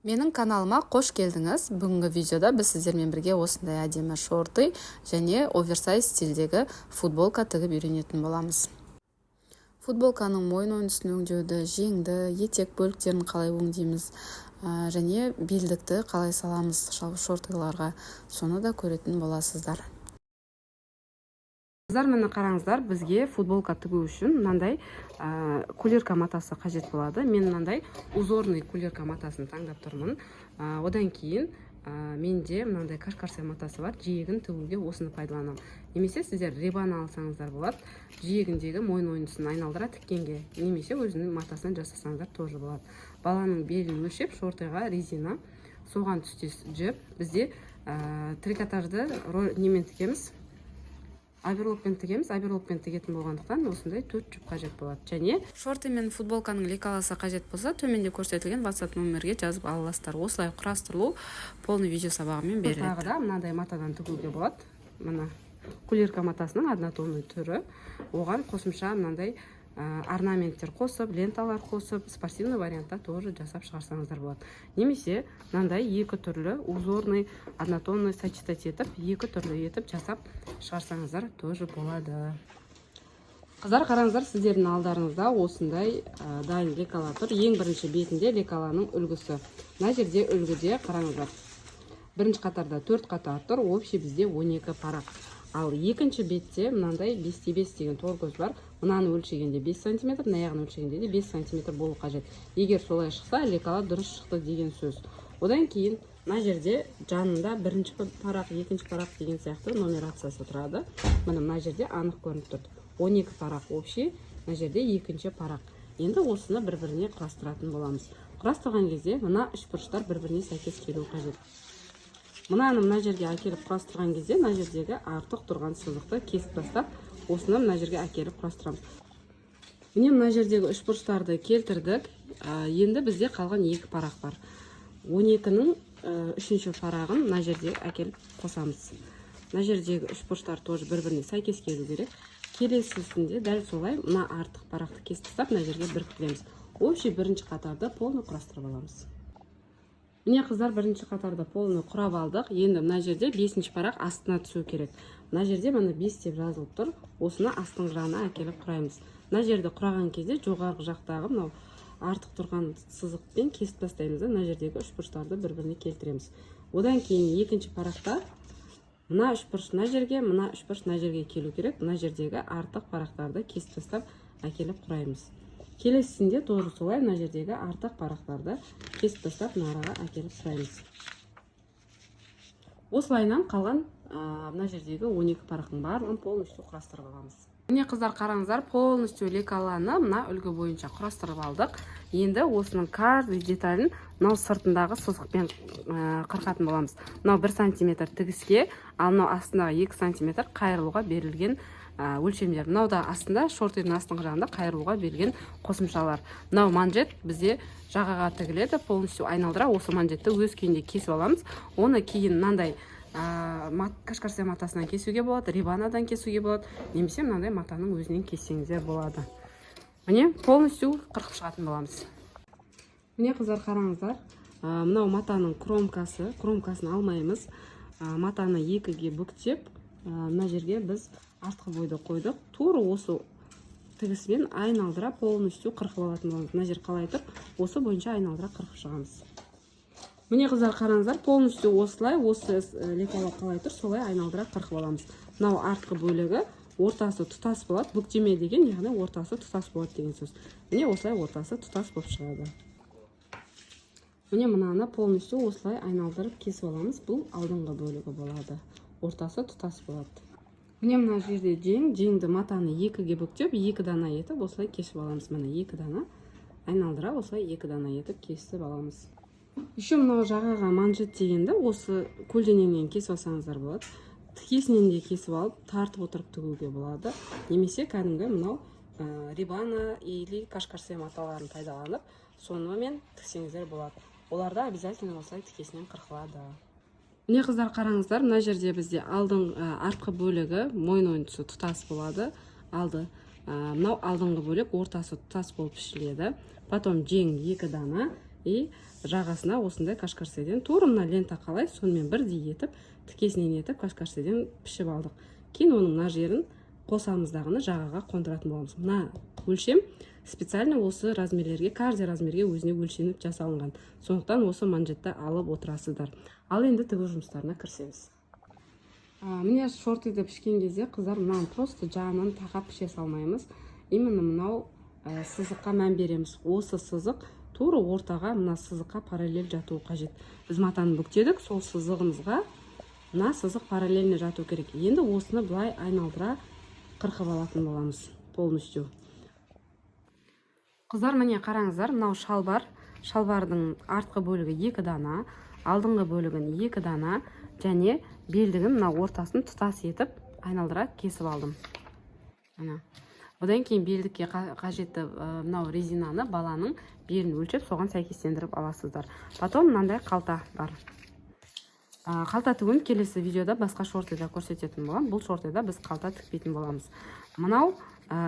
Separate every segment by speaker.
Speaker 1: Менің каналыма қош келдіңіз! Бүгінгі видеода біз сіздермен бірге осындай әдемі шорты және оверсайз стильдегі футболка тігіп үйренетін боламыз. Футболканың мойын ойындысын өңдеуді, жеңді, етек бөліктерін қалай өңдейміз және белдікті қалай саламыз шортыларға, соны да көретін боласыздар.
Speaker 2: Қыздар, міне, қараңыздар, бізге футболка тігу үшін мынандай кулирка матасы қажет болады. Мен мынандай узорный кулирка матасын таңдап тұрмын. Одан кейін менде мынандай кашкарсе матасы бар, жиегін тігуге осыны пайдаланамын. Немесе сіздер рибана алсаңыздар болады, жиегіндегі мойын ойындысын айналдыра тіккенге, немесе өзінің матасынан жасасаңыздар тоже болады. Баланың белін өлшеп, шортыға резина, соған түстес жіп. Бізде трикотажды немен тігеміз? Оверлокпен тігеміз. Оверлокпен тігетін болғандықтан, осындай төрт жұп қажет болады және
Speaker 1: Шорты мен футболканың лекаласы қажет болса, төменде көрсетілген WhatsApp номерге жазып ала аласыздар. Осылай құрастырылу полный видео сабағымен беріледі.
Speaker 2: Тағы да мынандай матадан тігуге болады. Мына кулирка матасының однотонный түрі. Оған қосымша мынандай орнаменттер қосып, ленталар қосып, спортивный вариантта тоже жасап шығарсаңыздар болады. Немесе мынандай екі түрлі узорный, однотонный сочетать етіп, екі түрлі етіп жасап шығарсаңыздар тоже болады. Қыздар, қараңыздар, сіздердің алдарыңызда осындай дайын лекала тұр. Ең бірінші бетінде лекаланың үлгісі. Мына жерде, үлгіде қараңыздар, бірінші қатарда төрт қатар тұр, общий бізде 12 парақ. Ал екінші бетте мынандай 5 те 5 деген торкөз бар. Мынаны өлшегенде 5 сантиметр, мына жағын өлшегенде де 5 сантиметр болу қажет. Егер солай шықса, лекала дұрыс шықты деген сөз. Одан кейін мына жерде жанында бірінші парақ, екінші парақ деген сияқты нумерациясы тұрады. Міне, мына жерде анық көрініп тұр: 12 парақ общий, мына жерде екінші парақ. Енді осыны бір біріне құрастыратын боламыз. Құрастырған кезде мына үшбұрыштар бір біріне сәйкес келуі қажет. Мынаны мына жерге әкеліп құрастырған кезде, мына жердегі артық тұрған сызықты кесіп тастап, осыны мына жерге әкеліп құрастырамыз. Міне, мына жердегі үшбұрыштарды келтірдік. Енді бізде қалған екі парақ бар. 12-нің үшінші парағын мына жерде әкеліп қосамыз. Мына жердегі үшбұрыштар тоже бір біріне сәйкес келу керек. Келесісінде дәл солай мына артық парақты кесіп тастап, мына жерге біріктіреміз. Общий бірінші қатарды полный құрастырып аламыз. Міне, қыздар, бірінші қатарды полный құрап алдық. Енді мына жерде бесінші парақ астына түсу керек. Мына жерде, міне, 5 деп жазылып тұр. Осыны астыңғы жағына әкеліп құраймыз. Мына жерді құраған кезде жоғарғы жақтағы мынау артық тұрған сызықпен кесіп тастаймыз да, мына жердегі үшбұрыштарды бір біріне келтіреміз. Одан кейін екінші парақта мына үшбұрыш мына жерге, мына үшбұрыш мына жерге келу керек. Мына жердегі артық парақтарды кесіп тастап, әкеліп құраймыз. Келесісінде тоже солай, мына жердегі артық парақтарды кесіп тастап, мына араға әкеліп құраймыз. Осылайынан қалған мына жердегі 12 парақтың барлығын полностью құрастырып аламыз. Міне, қыздар, қараңыздар, полностью лекаланы мына үлгі бойынша құрастырып алдық. Енді осының каждый деталін мынау сыртындағы сызықпен қырқатын боламыз. Мынау 1 сантиметр тігіске, ал мынау астындағы 2 сантиметр қайырылуға берілген өлшемдер. Мынау да астында, шортидің астыңғы жағында қайырылуға берілген қосымшалар. Мынау манжет бізде жағаға тігіледі, полностью айналдыра. Осы манжетті өз күйінде кесіп аламыз. Оны кейін мынандай кашкарсе матасынан кесуге болады, рибанадан кесуге болады немесе мынандай матаның өзінен кессеңіздер болады. Міне, полностью қырқып шығатын боламыз. Міне, қыздар, қараңыздар, мынау матаның кромкасы. Кромкасын алмаймыз. Матаны екіге бүктеп, мына жерге біз артқы бойды қойдық. Тура осы тігісімен айналдыра полностью қырқып алатын боламыз. Мына жер қалай тұр, осы бойынша айналдыра қырқып шығамыз. Міне, қыздар, қараңыздар, полностью осылай, осы лекала қалай тұр, солай айналдыра қырқып аламыз. Мынау артқы бөлігі, ортасы тұтас болады. Бүктеме деген, яғни ортасы тұтас болады деген сөз. Міне, осылай ортасы тұтас болып шығады. Міне, мынаны полностью осылай айналдырып кесіп аламыз. Бұл алдыңғы бөлігі болады, ортасы тұтас болады. Міне, мына жерде жең. Жеңді матаны екіге бүктеп, екі дана етіп осылай кесіп аламыз. Міне, екі дана айналдыра осылай екі дана етіп кесіп аламыз. Еще мынау жағаға манжет дегенді осы көлденеңнен кесіп алсаңыздар болады, тікесінен де кесіп алып, тартып отырып тігуге болады. Немесе кәдімгі мынау рибана или кашкарсе маталарын пайдаланып, сонымен тіксеңіздер болады. Оларда обязательно осылай тікесінен қырқылады. Міне, қыздар, қараңыздар, мына жерде бізде алдың артқы бөлігі, мойын ойынтысы тұтас болады. Алды мынау алдыңғы бөлік ортасы тұтас болып пішіледі. Потом жең екі дана. И жағасына осындай кашкарседен, тура мына лента қалай, сонымен бірдей етіп, тікесінен етіп кашкарседен пішіп алдық. Кейін оның мына жерін қосамыз дағыны жағаға қондыратын боламыз. Мына өлшем специально осы размерлерге, каждый размерге өзіне өлшеніп жасалынған. Сондықтан осы манжетті алып отырасыздар. Ал енді тігу жұмыстарына кірісеміз. Міне, шортыды пішкен кезде, қыздар, мынаны просто жағынан тақап піше салмаймыз. Именно мынау сызыққа мән береміз. Осы сызық тура ортаға, мына сызыққа параллель жатуы қажет. Біз матаны бүктедік, сол сызығымызға мына сызық параллельно жату керек. Енді осыны былай айналдыра қырқып алатын боламыз полностью. Қыздар, міне, қараңыздар, мынау шалбар. Шалбардың артқы бөлігі 2 дана, алдыңғы бөлігін 2 дана және белдігін мына ортасын тұтас етіп айналдыра кесіп алдым. Міне. Одан кейін белдікке қажетті мынау резинаны баланың белін өлшеп, соған сәйкестендіріп аласыздар. Потом мынандай қалта бар. Қалта тігуін келесі видеода басқа шортыда көрсететін боламын. Бұл шортыда біз қалта тікпейтін боламыз. Мынау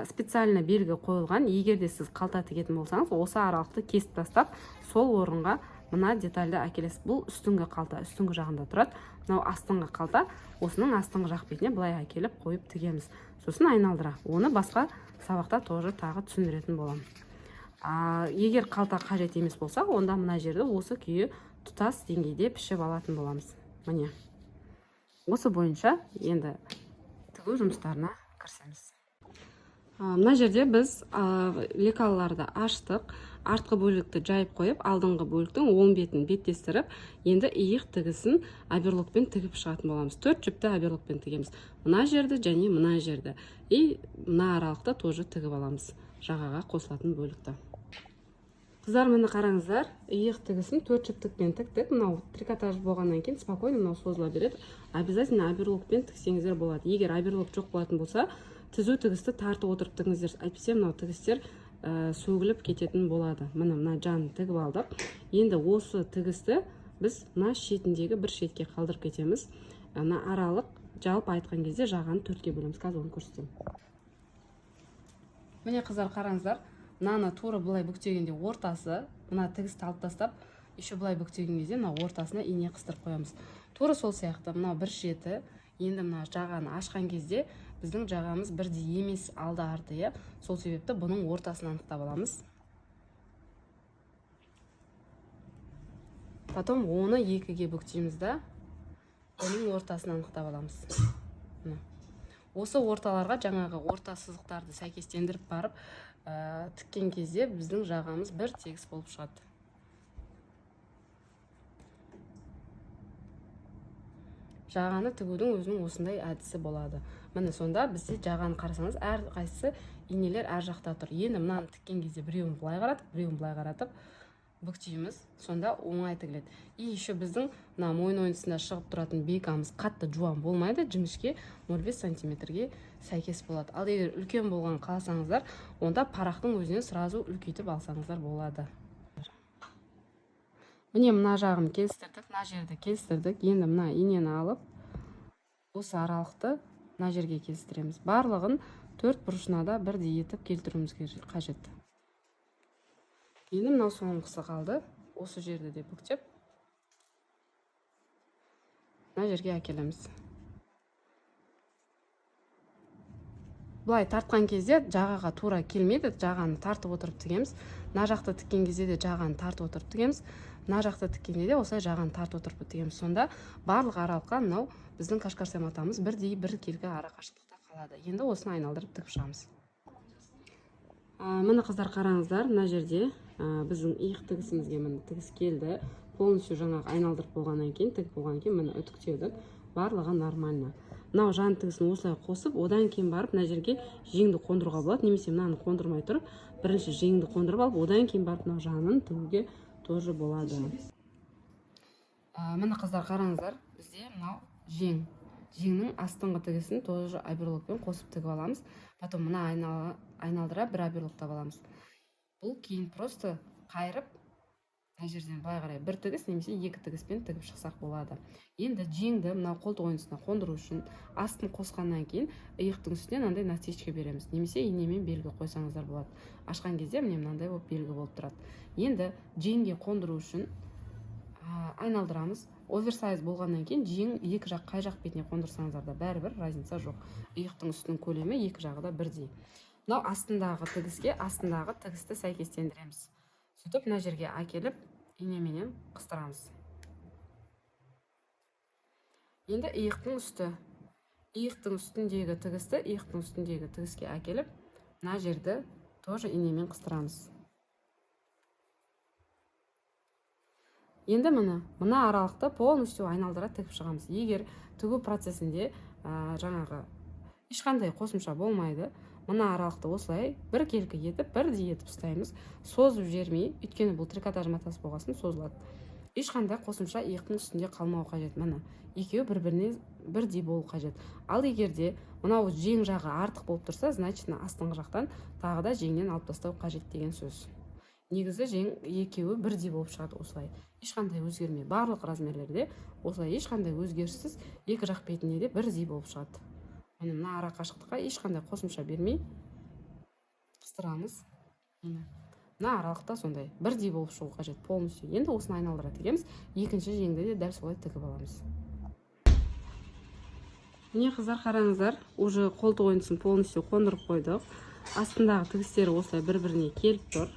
Speaker 2: специально белгі қойылған. Егер де сіз қалта тігетін болсаңыз, осы аралықты кесіп тастап, сол орынға мына детальді әкелесіз. Бұл үстіңгі қалта, үстіңгі жағында тұрады. Мынау астыңғы қалта, осының астыңғы жақ бетіне былай әкеліп қойып тігеміз. Сосын айналдыра. Оны басқа сабақта тоже тағы түсіндіретін боламын. Егер қалта қажет емес болса, онда мына жерді осы күйі тұтас деңгейде пішіп алатын боламыз. Міне, осы бойынша енді тігу жұмыстарына кірісеміз. Мына жерде біз лекалаларды аштық, артқы бөлікті жайып қойып, алдыңғы бөліктің оң бетін беттестіріп, енді иық тігісін оверлокпен тігіп шығатын боламыз. 4 жіпті оверлокпен тігеміз. Мына жерді және мына жерді. И мына аралықты тоже тігіп аламыз, жағаға қосылатын бөлікті. Қыздар, міне, қараңыздар, иық тігісін 4 жіптікпен тіктік. Мынау трикотаж болғаннан кейін спокойно мынау созыла береді. Обязательно оверлокпен тіксеңіздер болады. Егер оверлок жоқ болатын болса, түзу тігісті тартып отырып тігіңіздер. Әйтпесе мынау тігістер сөгіліп кететін болады. Міне, мына жанын тігіп алдық. Енді осы тігісті біз мына шетіндегі бір шетке қалдырып кетеміз. Мына аралық, жалпы айтқан кезде, жағаны 4-ке бөлеміз. Қазір оны көрсетемін. Міне, қыздар, қараңыздар, мынаны тура былай бүктегенде ортасы, мына тігісті алып тастап, еще былай бүктеген кезде мына ортасына ине қыстырып қоямыз. Тура сол сияқты мынау бір шеті. Енді мына жағаны ашқан кезде біздің жағамыз бірдей емес, алды арты, иә. Сол себепті бұның ортасын анықтап аламыз. Потом оны екіге бүктейміз да, бұның ортасын анықтап аламыз. Мына. Осы орталарға жаңағы орта сызықтарды сәйкестендіріп барып, тіккен кезде біздің жағамыз бір тегіс болып шығады. Жағаны тігудің өзінің осындай әдісі болады. Міне, сонда бізде жағаны қарасаңыз, әр қайсысы инелер әр жақта тұр. Енді мынаны тіккен кезде біреуін былай қаратып, біреуін былай қаратып бүктейміз, сонда оңай тігіледі. И еще біздің мына мойын ойыншысында шығып тұратын бейкамыз қатты жуан болмайды, жіңішке 0,5 сантиметрге сәйкес болады. Ал егер үлкен болған қаласаңыздар, онда парақтың өзінен сразу үлкейтіп алсаңыздар болады. Міне, мына жағын келістірдік, мына жерді келістірдік. Енді мына инені алып, осы аралықты мына жерге келістіреміз. Барлығын төрт бұрышына да бірдей етіп келтіруіміз қажет. Енді мынау соңғысы қалды. Осы жерді де бүктеп, мына жерге әкелеміз. Былай тартқан кезде жағаға тура келмейді, жағаны тартып отырып тігеміз. Мына жақты тіккен кезде де жағаны тартып отырып тігеміз. Мына жақты тіккенде де осылай жағаны тартып отырып тігеміз. Сонда барлық аралыққа мынау біздің кашкарсе матамыз бірдей біркелкі ара қашықтықта қалады. Енді осыны айналдырып тігіп шығамыз. Міне, қыздар, қараңыздар, мына жерде, біздің иық тігісімізге міне тігіс келді. Полностью жаңағы айналдырып болғаннан кейін, тігіп болғаннан кейін міне үтіктеудік, барлығы нормально. Мынау жан тігісін осылай қосып, одан кейін барып мына жерге жеңді қондыруға болады, немесе мынаны қондырмай тұрып, бірінші жеңді қондырып алып, одан кейін барып мынау жанын тігуге тоже болады. Міне, қыздар, қараңыздар, бізде мынау жең. Жеңнің астыңғы тігісін тоже оверлокпен қосып тігіп аламыз. Потом мына айналдыра бір оверлоктап аламыз. Бұл кейін просто қайырып Мына жерден былай қарай бір тігіс немесе екі тігіспен тігіп шықсақ болады. Енді жеңді мынау қолтық ойындысына қондыру үшін астын қосқаннан кейін иықтың үстіне мынандай насечка береміз немесе инемен белгі қойсаңыздар болады. Ашқан кезде міне мынандай болып белгі болып тұрады. Енді жеңге қондыру үшін айналдырамыз. Оверсайз болғаннан кейін жең екі жақ қай жақ бетіне қондырсаңыздар да бәрібір разница жоқ. Иықтың үстінің көлемі екі жағы да бірдей. Мынау астындағы тігіске астындағы тігісті сәйкестендіреміз. Сөйтіп мына жерге әкеліп инеменен қыстырамыз. Енді иықтың үсті. Иықтың үстіндегі тігісті иықтың үстіндегі тігіске әкеліп мына жерді тоже инемен қыстырамыз. Енді міне мына аралықты полностью айналдыра тігіп шығамыз. Егер тігу процесінде жаңағы ешқандай қосымша болмайды, мына аралықты осылай біркелкі етіп, бірдей етіп ұстаймыз. Созып жібермей, өйткені бұл трикотаж матасы болғасын созылады. Ешқандай қосымша иықтың үстінде қалмау қажет. Міне екеуі бір-біріне бірдей болу қажет. Ал егер де мынау жең жағы артық болып тұрса, значит мына астыңғы жақтан тағы да жеңнен алып тастау қажет деген сөз. Негізі жең екеуі бірдей болып шығады осылай. Ешқандай өзгермей, барлық размерлерде осылай ешқандай өзгеріссіз екі жақ бетіне де бірдей болып шығады. Міне мына ара қашықтыққа ешқандай қосымша бермей қыстырамыз. Міне мына аралықта сондай бірдей болып шығу қажет полностью. Енді осыны айналдыра тігеміз. Екінші жеңді де дәл солай тігіп аламыз. Міне қыздар, қараңыздар, уже қолтық ойындысын полностью қондырып қойдық. Астындағы тігістері осылай бір-біріне келіп тұр.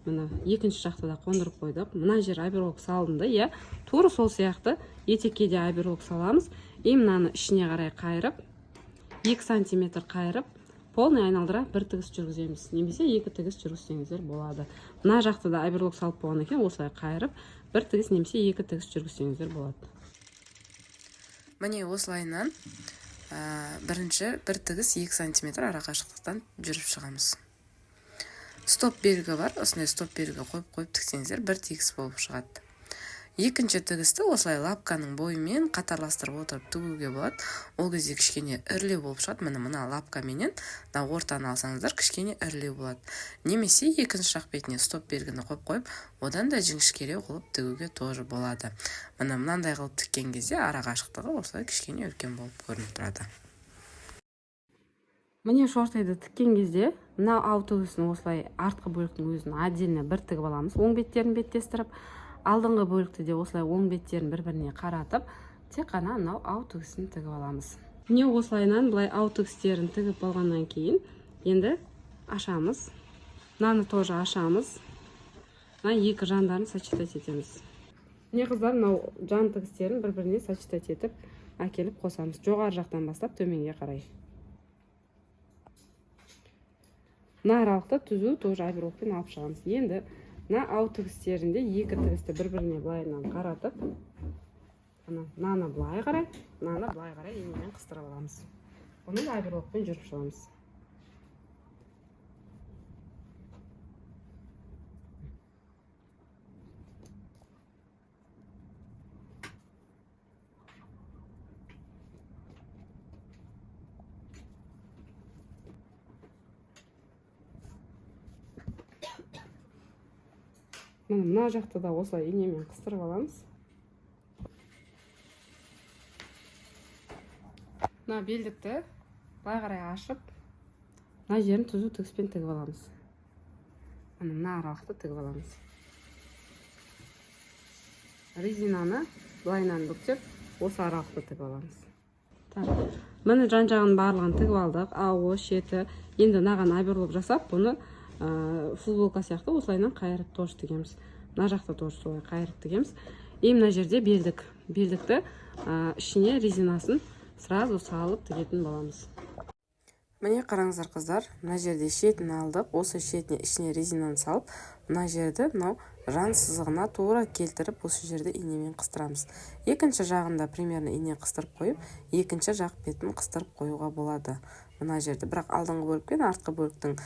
Speaker 2: Міне екінші жақта да қондырып қойдық. Мына жер оверлок салынды, иә. Тура сол сияқты етекке де оверлок саламыз. И мынаны ішіне қарай қайырып, 2 сантиметр қайырып, полный айналдыра бір тігіс жүргіземіз. Немесе екі тігіс жүргізсеңіздер болады. Мына жақта да оверлок салып болғаннан кейін осылай қайырып, бір тігіс немесе екі тігіс жүргізсеңіздер болады.
Speaker 1: Міне осылайынан бірінші бір тігіс 2 сантиметр ара қашықтықтан жүріп шығамыз. Стоп белгі бар, осындай стоп белгі қойып тіксеңіздер бір тігіс болып шығады. Екінші тігісті осылай лапканың бойымен қатарластырып отырып тігуге болады. Ол кезде кішкене ірілеу болып шығады. Міне мына лапкаменен мына ортаны алсаңыздар кішкене ірілеу болады. Немесе екінші жақ бетіне стоп белгіні қойып қойып, одан да жіңішкелеу қылып тігуге тоже болады. Міне мынандай қылып тіккен кезде ара қашықтығы осылай кішкене үлкен болып көрініп тұрады.
Speaker 2: Міне шортайды тіккен кезде мына ау тігісін осылай артқы бөліктің өзін отдельно бір тігіп аламыз, оң беттерін беттестіріп, алдыңғы бөлікті де осылай оң беттерін бір-біріне қаратып, тек қана мынау ау тігісін тігіп аламыз. Міне осылайынан былай ау тігістерін тігіп болғаннан кейін енді ашамыз. Мынаны тоже ашамыз. Мына екі жандарын сочетать етеміз. Міне қыздар, мынау жан тігістерін бір-біріне сочетать етіп әкеліп қосамыз. Жоғары жақтан бастап төменге қарай. Мына аралықты түзу тоже оверлокпен алып шығамыз. Енді мына ау тігістерінде екі тігісті бір-біріне былайынан қаратып, мынаны былай қарай, мынаны былай қарай инемен қыстырып аламыз. Бұны да оверлокпен жүріп шығамыз. Міне мына жақта да осылай инемен қыстырып аламыз. Мына белдікті былай қарай ашып, мына жерін түзу тігіспен тігіп аламыз. Міне мына аралықты тігіп аламыз. Резинаны былайынан бүктеп, осы аралықты тігіп аламыз. Так, міне жан жағының барлығын тігіп алдық. Ауы, шеті. Енді мынаған оверлок жасап, бұны футболка сияқты осылайынан қайырып тоже тігеміз. Мына жақта тоже солай қайырып тігеміз. И мына жерде белдік. Белдікті ішіне резинасын сразу салып тігетін боламыз.
Speaker 1: Міне қараңыздар қыздар, мына жерде шетін алдық. Осы шетіне ішіне резинаны салып, мына жерді мынау жан сызығына тура келтіріп, осы жерде инемен қыстырамыз. Екінші жағында примерно ине қыстырып қойып, екінші жақ бетін қыстырып қоюға болады. Мына жерде, бірақ алдыңғы бөлік пен артқы бөліктің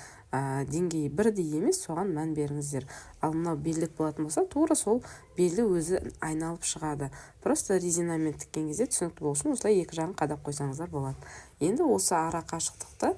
Speaker 1: деңгейі бірдей емес, соған мән беріңіздер. Ал мынау белдік болатын болса, тура сол белді өзі айналып шығады. Просто резинамен тіккен кезде түсінікті болсын, осылай екі жағын қадап қойсаңыздар болады. Енді осы ара қашықтықты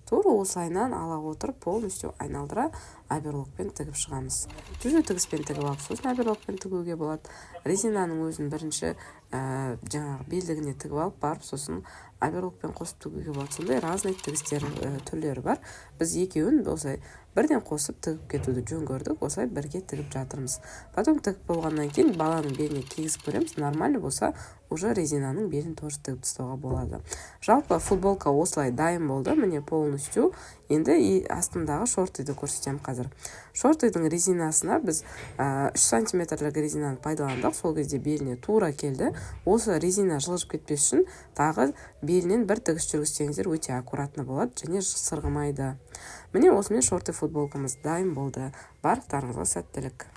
Speaker 1: тура осылайынан ала отырып полностью айналдыра
Speaker 2: Оверлокпен тігіп шығамыз. Түзу тігіспен тігіп алып, сосын оверлокпен тігуге болады. Резинаның өзін бірінші жаңағы белдігіне тігіп алып барып, сосын оверлокпен қосып тігуге болады. Сондай разный тігістер түрлері бар. Біз екеуін осылай бірден қосып тігіп кетуді жөн көрдік. Осылай бірге тігіп жатырмыз. Потом тігіп болғаннан кейін баланың беліне кигізіп көреміз. Нормально болса, уже резинаның белін тоже тігіп тастауға болады. Жалпы, футболка осылай дайын болды, міне, полностью. Енді и астындағы шортыды көрсетемін қазір. Шортыдың резинасына біз 3 сантиметрлік резинаны пайдаландық. Сол кезде беліне тура келді. Осы резина жылжып кетпес үшін тағы белінен бір тігіс жүргізсеңіздер, өте аккуратно болады және сырғымайды. Міне, осымен шорты футболкамыз дайын болды. Барлықтарыңызға сәттілік!